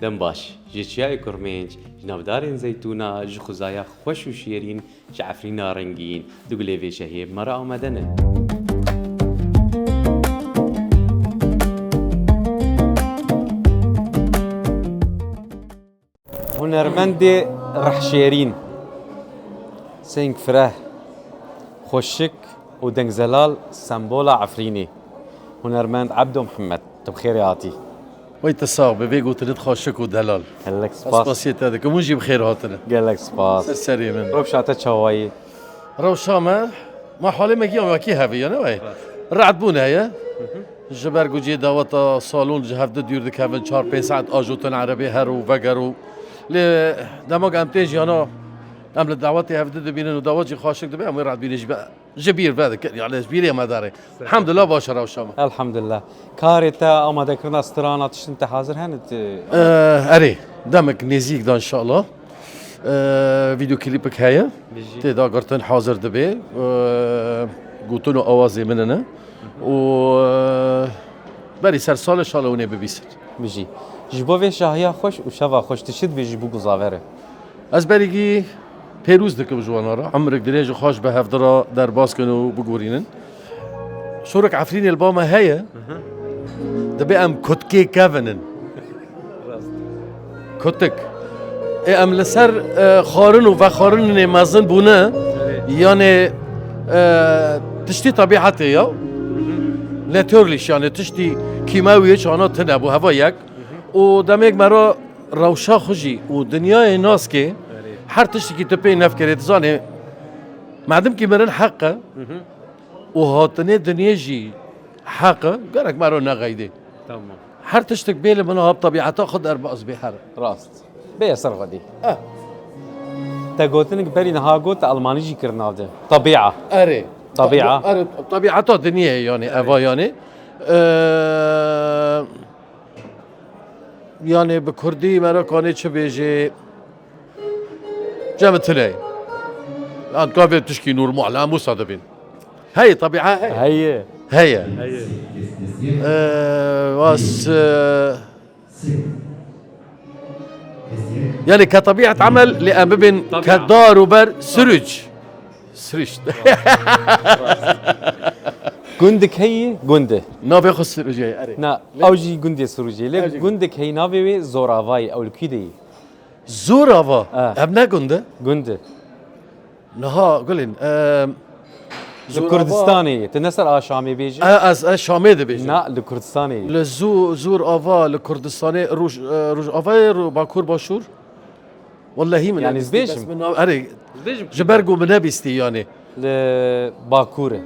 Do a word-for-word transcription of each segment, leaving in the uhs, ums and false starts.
Dem baş, ji Çiyayê Kurmênc, ji navdarên zeytûna, ji xwezaya xweş û şêrîn, ji Efrîna rengîn, du gulê vê şehiyê bi me re amade ne. Hunermendê rehşêrîn, sêng fireh, xweşik û dengzelal, sembola Efrînê. Hunermend Ebdo Mihemed, tu bi xêrê hatî. Wey te sax be, vê gotinit xweşik û delal. Gelek spas. Ez spasiyê te dikim, hûn jî bi xêr hatine. Gelek spas. Ser serê min. Rewşa te çawa ye? Rewşa me, ma halê me giya wekî hevî ye, ne wey? Re'dbûn heye. Ji ber ku cihê daweta salon ji hevdi dûr dikevin, çar pênc saet ajotin erebê her û veger û. Lê dema ku em tê jiyana, em li dawetê hevdi dibînin û dawet jî xweşik dibe, em wê re'dbînê jî be. Ji bîr vedikin, yani ji bîrê me derê. Elhamdulillah, baş e rewşa me. Elhamdulillah. Karê te, amadekirina strana, tiştin te hazir hene, tu? Ee, erê, demek nêzîk de inşallah. Ee, videoklîpik heye. Bijî. Tê de girtin hazir dibe. Ee, gotin û awazê min ne. Û, ee, berî ser salê şala hûnê bibîsin. Bijî. Ji bo vê şahiya xweş û şeva xweş tu çi dibêjî ji bo guzaverê? Ez berîkî pêrûz dikim ji wana re. Emrik dirêj û xweş bi hevdi re derbas kin û bigurînin. Şorik Efrînê li ba me heye. Dibe em kutkê kevin in. Kutik. Ê em li ser, e, xwarin û vexwarinê mezin bûne. Erê. Yanê, e, tiştî tebîetê ya. Natürlîş, yani tiştî kîmewî çana tine bû, heva yek. Û demêk me re rewşa xwe jî û dinyayê naskê, Erê. Her tiştekî tu pê nefkirê, dizanê, medimkî mirin heq e û hatinê dinyê jî heq e, gerek me re nexeydê. Tamam. Her tiştek bê li min ha bi tebîeta xwe derbas bê here. Rast. Bê ser xwedî. Eh. Te gotinik berî niha got, te Almanî jî kir nav de. Tebîa. Erê. Tebîa. Erê, tebîeta dinyê yani, Erê. Eva yani. Ee, Yani bi kurdî me re kanê çi bêjê? Cem tune. An ka vê tişkî normal, em wisa dibîn. Heye, tebîa heye. Heye. Heye. Heye. Ee, was, ee, yani ke tebîet emel, lê em bibin Tebîa. Ke dar û ber sürüc. Sirişt. Gundik heyî, gund e. Navê xwe Sirûcê ye, erê. Na, ew jî gundê Sirûcê. Lê Ew jî gundik heyî, navê wê Zoravayê, ew li kî de yî? Zorava? Ha. Ev ne gund e? Gund e. Niha, gulên, em, Li Zorava Kurdistanê ye. Tu ne ser a Şamê bêjî? E, ez, ez Şamê dibêjim. Na, li Kurdistanê ye. Li Zu-, Zorava, li Kurdistanê, Roj-, e, Rojavayê, Ro-, Bakur, Başûr? Wellehî min Yani nebîstî, bes dibêjim. Min nav-, erê, Dibêjim ji ber ku min nebîstî yani. Li Bakur e.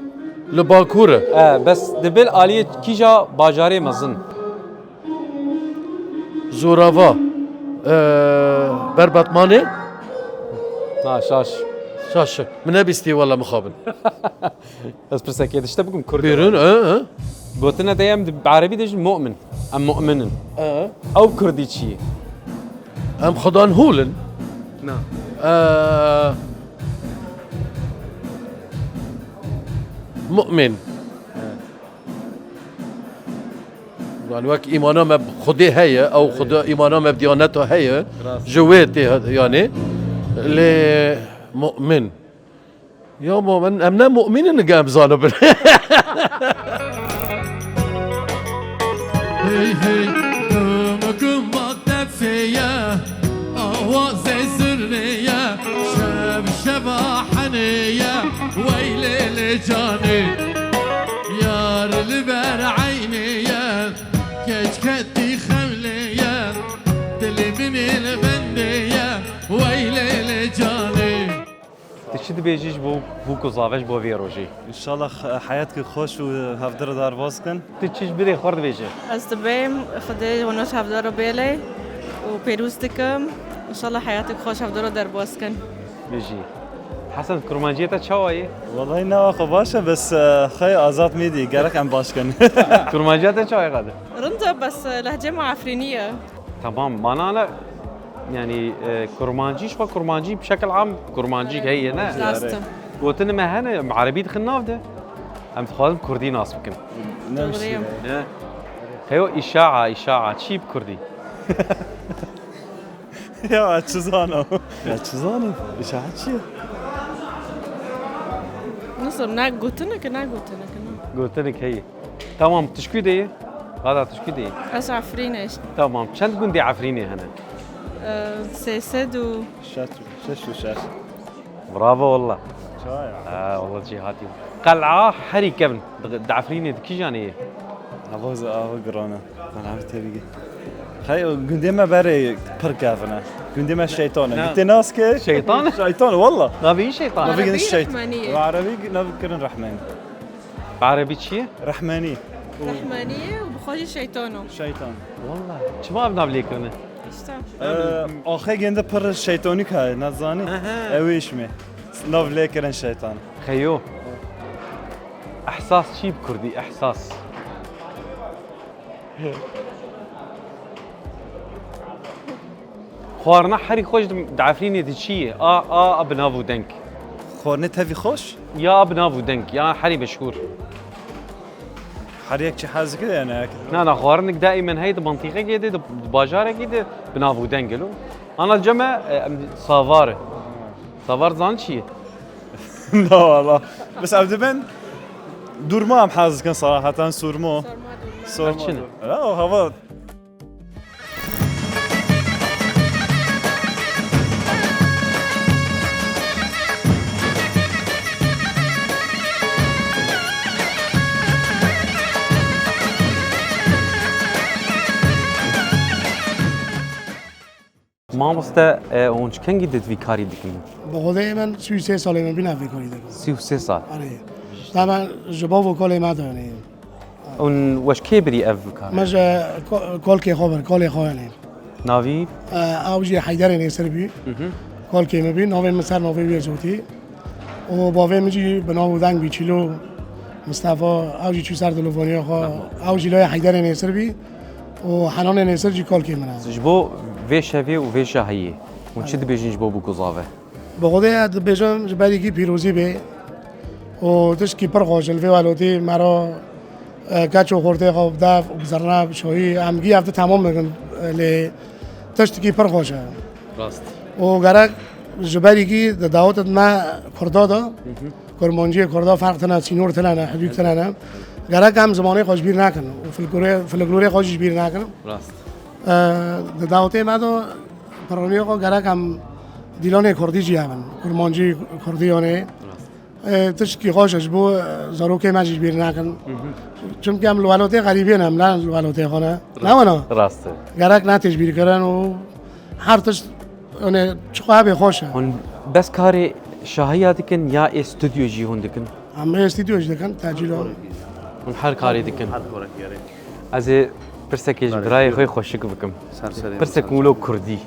Li Bakur e. E, bes dibe li aliyê kîja bajarê mezin? Zorava. E, ber Batmanê? Na, şaş. Şaş. Min nebîstî wella mixabin. Ez pirsekê dişte bikim Kurd. Bêrin, e, e. Gotine de em di, bi erebî dibêjin mu'min. Em mu'min in. E. Ew kurdî çi ye? Em xudan hûl in. Na. E, mu'min. E. Yani wek îmana me bi Xwedê heye, ew Xweda, îmana me bi diyaneta heye, Rast. Ji wê tê, yani, lê mu'min. Ya ma em, em ne mu'mîn in, em zanibin. Hey hey, gum gum bak defeye, awazê zurneye, şev şeva heneye, weylê lê canê. Yar li ber eynê ye, keç ketî xewlê ye, dilê min ê li bendê ye, weylê lê canê. Tu çi dibêjî ji bo, bo ku zave ji bo vê rojê? Înşallah, e, heyatke xweş û hevdira derbas kin. Tu çi ji birê xwe dibêjî? Ez dibêm Xwedê hûn ji hevdira bêlê û pêrûz dikim. Înşallah heyateke xweş hevdira derbas kin. Bijî. Hesen, kurmanciyê te çawa ye? Wellahî ne xwe baş e, bes, e, xey azad mîdî, gerek em baş kin. Kurmanciya te çawa ye qade? Rind e, bes, e, lehcê me Efrînî ye. Tamam, mana ne? Yani, e, kurmancî, ji xwe kurmancî, bi şekil am kurmancî heye, ne? Rast e. Gotin me hene, em erebî dixin nav de. Em dixwazin kurdî nas bikin. Doğru ye. Ne? Heyo, îşaa, îşaa, çi bi kurdî? Ya ez çi zanim? Ya çi zanim? Îşaret çi ye? Nasıl? Ne gotinik, ne gotinik, ne? Gotinik heye. Tamam, tu ji ku de yî? Qada, tu ji ku de yî? Ez Efrînê. Tamam, çend gundê Efrînê hene? Ee, sê sed û şeş û şeş. Bravo wallah. Çaya. Ha, wallah cî hatî. Qel'a Herî Kevn. Di, di Efrînê di kîjan ye? Ava, ava girana. Qel'a Tevîgê. Hey, gundê me berê pir kevin e. Gundê me şeytan e. Ne? Gitê nas ke? Şeytan? Şeytan, wallah. Navê wî şeytan. Navê Erebî gidin şeytan. Rehmanî ye. Bi erebî navê kirin Rehmanî. Bi erebî çi ye? Rehmanî. Rehmanî ye û bi xwe jî şeytan o. Şeytan. Wallah. Çima ev nav lê kirine? İşte. Ee, axê gende pir şeytanî ka, ne zanî? Aha. Ew îş mi? Nav lê kirin şeytan. Xeyo. Ehsas çi bi kurdî? Ehsas. Xwarina herî xweş di, di Efrînê de çi ye? A, a, a bi nav û deng. Xwarine tevî xweş? Ya a bi nav û deng, ya herî meşhûr. Her yek çi hez dike yani. Na, na, xwarinik daîmen heye di mantîqekê de, di, di bajarekê de bi nav û deng e lo. Ana cem e, em savar e. Savar zan çi ye? Na wala. Bes ev dibin durma em hez dikin saraheten surmo. Surma durma. Surma. Çi ne? Durma. Ya, o hava. Mamoste, e, hûn ji kengî de di vî karî dikin? Bi xwedê min sî û sê salê min bîne vê karî dikim. Sî û sê sal? Erê. Te me ji bav û kalê me de, yanî. Hûn weş kê birî ev kar? Me ji ko-, kolkê xwe bir, kolê xwe, yanî. Navî? E, ew jî Heyderê Nêsir bî. Hı hı. Kolkê min bî, navê min ser navê wî ye zotî. Û bavê min jî bi nav û deng bî, Çîlo Mistefa, ew jî çû ser dilovaniyê xwe. Tamam. Ew jî laya Heyderê Nêsir bî û Henanê Nêsir jî kolkê min e. Ji bo vê şevê û vê şahiyê, hûn çi dibêjin ji bo Bûkuzave? Bi Xwedê ez dibêjim ji berî kî pîrozî bê û tişkî pir xweş li vê welotî me re, e, keç û xortê xwe bi dev û bi zirna, bi şahî, em gî ev di temam bikin, e, lê tiştikî pir xweş e. Rast. Û gerek ji berî kî di dawetê me Kurda de, Hı hı. Kurmanciyê Kurda ferq tine, sînor tine ne, hidûd tine ne. Gerek em zimanê xwe ji bîr nekin û folklorê, folklorê xwe jî ji bîr nekin. Rast. E, di dawetê me de piraniyê xwe gerek em dîlanê Kurdî jî hebin. Kurmancî, Kurdî yanê. Rast. E, tişkî xweş e ji bo, e, zarokê me jî ji bîr nekin. Hı hı. Çimkî em li welotê xerîbê ne, em ne li welotê xwe ne. Rast. Ne wina? Rast e. Gerek nete ji bîr kirin û her tişt, yanî çi xwe hebe xweş e. Hûn bes karê şahiya dikin ya ê stûdyo jî hûn dikin? Em ê stûdyo jî dikin, tecîl o. Hûn her karê dikin? Her karekî, erê. Ez ê pirsekê ji birayê xwe xweşik bikim. Ser serê min, ser serê min. Pirsek wilo kurdî.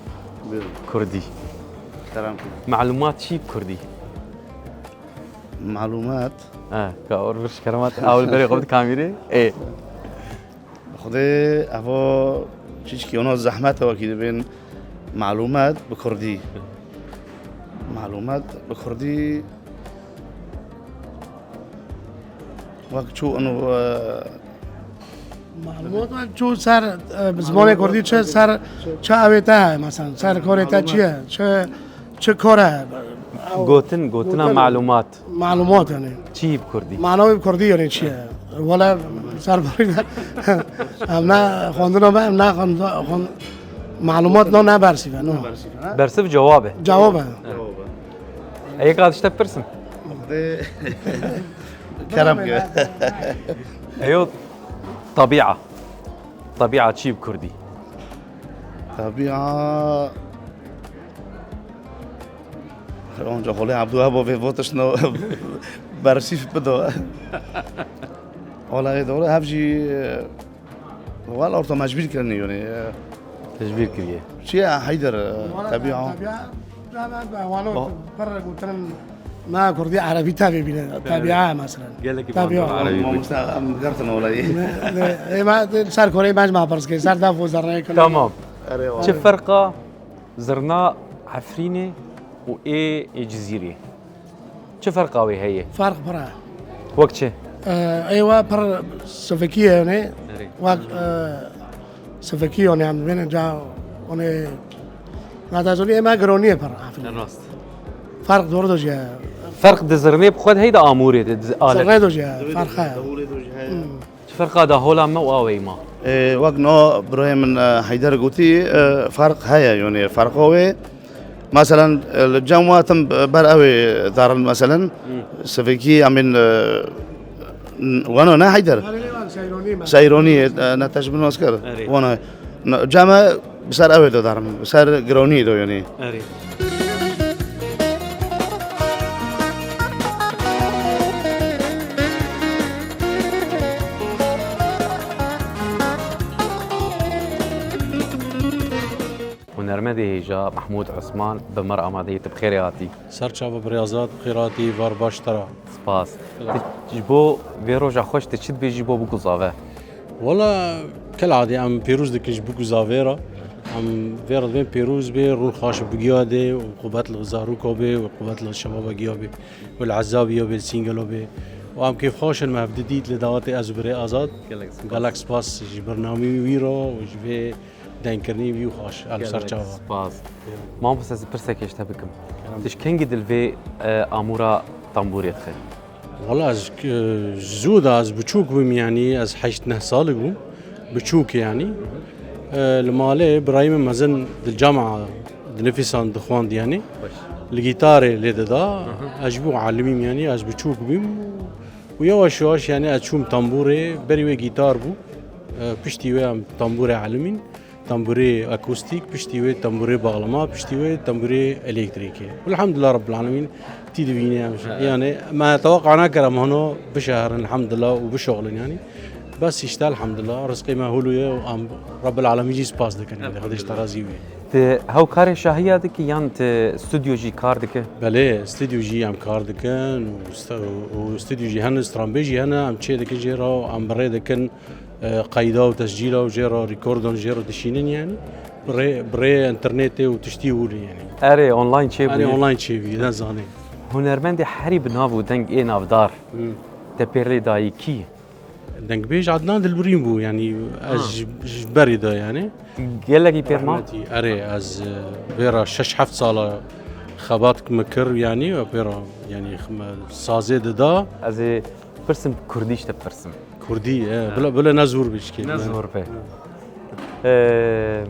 Buyurun. Kurdî. Kerem. Melûmat çi bi kurdî? Melûmat. Ha, ka or bir şikeremat. Awil berê xwe bi kamîrê. Ê. Xwedê evo çiçkî ona zehmet e wekî dibên melûmat bi kurdî. Melûmat bi kurdî wek çû ino, e, Melûmat wek çû ser, e, bi zimanê kurdî çi ser, çi ew ê te, mesela, ser korê te çi ye? Çi, çi kor e? Gotin, gotina Gotin. Melûmat. Melûmat yani. Çi bi kurdî? Mana wê bi kurdî yani çi ye? Wala ser borî de. Em ne xwendina me, em ne xwend-, xwend-, melûmat no ne bersîve, no. Bersiv cewab e. Cewab e. Cewab e. Ê, ka tiştek pirsim. Kerem ke. Eyo, tabîa. Tabîa çi bi kurdî? Tabîa. Onca xolê Abdullah bo vê votişno bersîf bido. Olayê doğru, hev jî, e, wal orta mecbir kirinê yone. Tecbîr kiriye. Çiye Heyder, e, tabîa. Tabîa, tabîa, wano Oh. pir gotinim, ma kurdî erebî tabî bîne, tabîa mesela. Gelekî Tabîa. Mamoste, em girtin olayê. Ne, ne, ê ma, ser korê mecma pirs ke, ser daf û zerreyê kilo. Tamam. Erê, Çi ferqa zirna Efrînê û ê, ê Cizîrê? Çi ferqa wê heye? Ferq pir e. Wek çi? Ee, ê we pir sivikî ye, ne? Erê. Wek, e, sivikî, ne, em dibêne ca, ne, e, Natasolî ema gironiyê pir afirî. Rast. Farq dor do jî. Ferq di zirnê bi xwe de heyda amûrê de, di alê. Zirnê do jî, farq heye. Çi ferqa da hola me û aweyî ma? E, wek no birayê min, e, Heyder gotî, e, ferq heye, yani ferqo wê. Meselen, e, li cem we tim ber ew ê darin, meselen, sivikî, em ên, e, n-, wano ne Heyder? Seyronî, e, ne teşbîh nas kir. Erê. Wano, n-, cem e, bi ser ew ê do darin, bi ser gironî do, yani. Erê. Hunermendê hêja Mehmûd Osman bi me re amadeyî, tu bi xêrê hatî. Serçava birê Azad, bi xêr hatî, var baş te ra. Spas. Spas. Tu ji bo vê roja xweş tu çi dibêjî bo biguzave? Wala, keladî em pêrûz dikin ji biguzavê re. Em vê re dibên pêrûz bê, rûn xweş bigiya dê û qubet li zaroka bê û qubet li şebaba giya bê û li Ezabî ya bê, li Sîngelo bê. Û em kêfxweş in me hev didît li dawetê ez û birê Azad. Gelek spas. Gelek spas ji bernameyê wî re û ji vê dengkirinî wî û xweş. Elf Gelek serçava. Spas. Ya. Mamoste, ez pirsekê ji te bikim. Kerem. Tu ji kengî dil vê, e, amûra tambûrê dixî? Wala ez, e, zû da ez biçûk bûm, yanî ez heşt neh salî bûm. Biçûk yanî. E, li malê birayê min mezin di cama di nifîsan dixwand yanî. Baş. Li gîtarê lê dida. Hı hı. Ez ji bo alimîm yanî, ez biçûk bûm. Û yavaş yavaş yanî ez çûm tambûrê, berî wê gîtar bû. E, piştî wê em tambûrê elimîn. Tembûrê akustîk, piştî wê tembûrê bağlama, piştî wê tembûrê elektrîkê. Elhamdulillah Rabbil Alemîn, tî divînê em jî. Ha. Yani, me tewaqa nekir em hano bişeherin, elhamdulillah, û bişoxlin yani. Bes işte, elhamdulillah, rizqê me hulu ye û em Rabbil Alemîn jî spas dikin, yani, Xwedê ji te razî bê. Tu hew karê şahiya dikî yan tu stûdyo jî kar dikî? Belê, stûdyo jî em kar dikin û st-, û stûdyo jî hene, stranbê jî hene, em çê dikin jê re, em bi rê dikin. E, qeyda û tescîla û jê re rîkordon, jê re dişînin yani. Bi rê, bi rê înternetê û tiştî hûlin yani. Erê, online çêbûye. Erê, online çêbûye, ne zanê. Hunermendê herî bi nav û deng ê navdar. Hmm. Te pêr lê dayî kî? Dengbêj Adnan Dilbirîn bû yani, ez Ha. ji, ji berî de yani. Gelekî pêr ma? Rehmetî, erê, ez, e, vê re şeş heft sala xebat me kir yani, pê re yani, me sazê dida. Ez ê pirsim kurdî ji te pirsim. Kurdî, e, bila, bila ne zor be çikê. Ne zor be. E,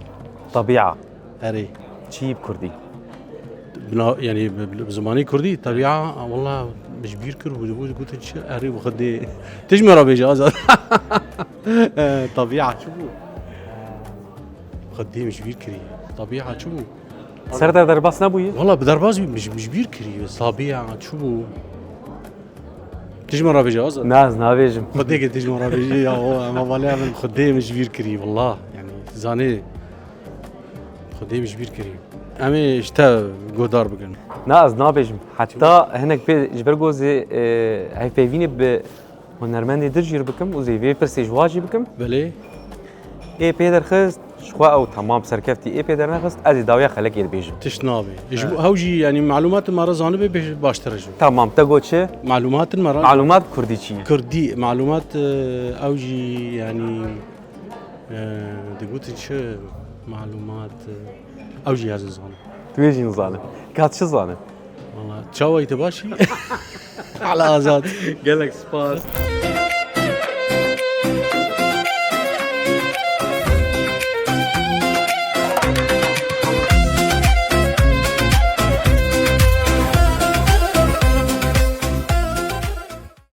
tabi'a. Erê. Çi bi kurdî? Bina, yani bi, bi, bi zimanê kurdî, tabi'a, wala min ji bîr kir, bû, bû, gotin çi? Erê, bi Xwedê. Tu ji me re bêje, Azad. E, tabi'a çi bû? Xwedê min ji bîr kirî. Tabi'a çi bû? Ser te derbas nebûye? Wala bi derbas bî, min ji, min ji bîr kirî. Tabi'a çi bû? Tu ji min re bêje, Azad. Na, ez nabêjim. Xwedê ke tu ji min re bêje, ya, o, em hevalê em in, Xwedê min ji bîr kirî, wallah. Yani, tu zanê, Xwedê min ji bîr kirî. Em ê ji te guhdar bikin. Na, ez nabêjim. Heta hinek pê ji ber ku zê, e, hevpeyvînê bi hunermendê dir jî bikim û zê vê pirsê ji wa jî bikim. Belê. Ê pê derxist, ji xwe ew temam serkeftî, ê pê dernexist, ez ê dawiya xelekê dibêjim. Tişt nabe. Ji bo, evet, ew jî, yani, malumatên me re zanibe bê baştir e ji bo. Tamam, te got çi? Malumatên me re. Malumat kurdî çi ye? Kurdî, malumat, e, ew jî, yani, e, digotin çi malumat, e, ew jî ez nizanim. Tu yê jî nizanim. Ka tu çi zanim? Valla, çawa yî, te baş î? Ala Azad. Gelek spas.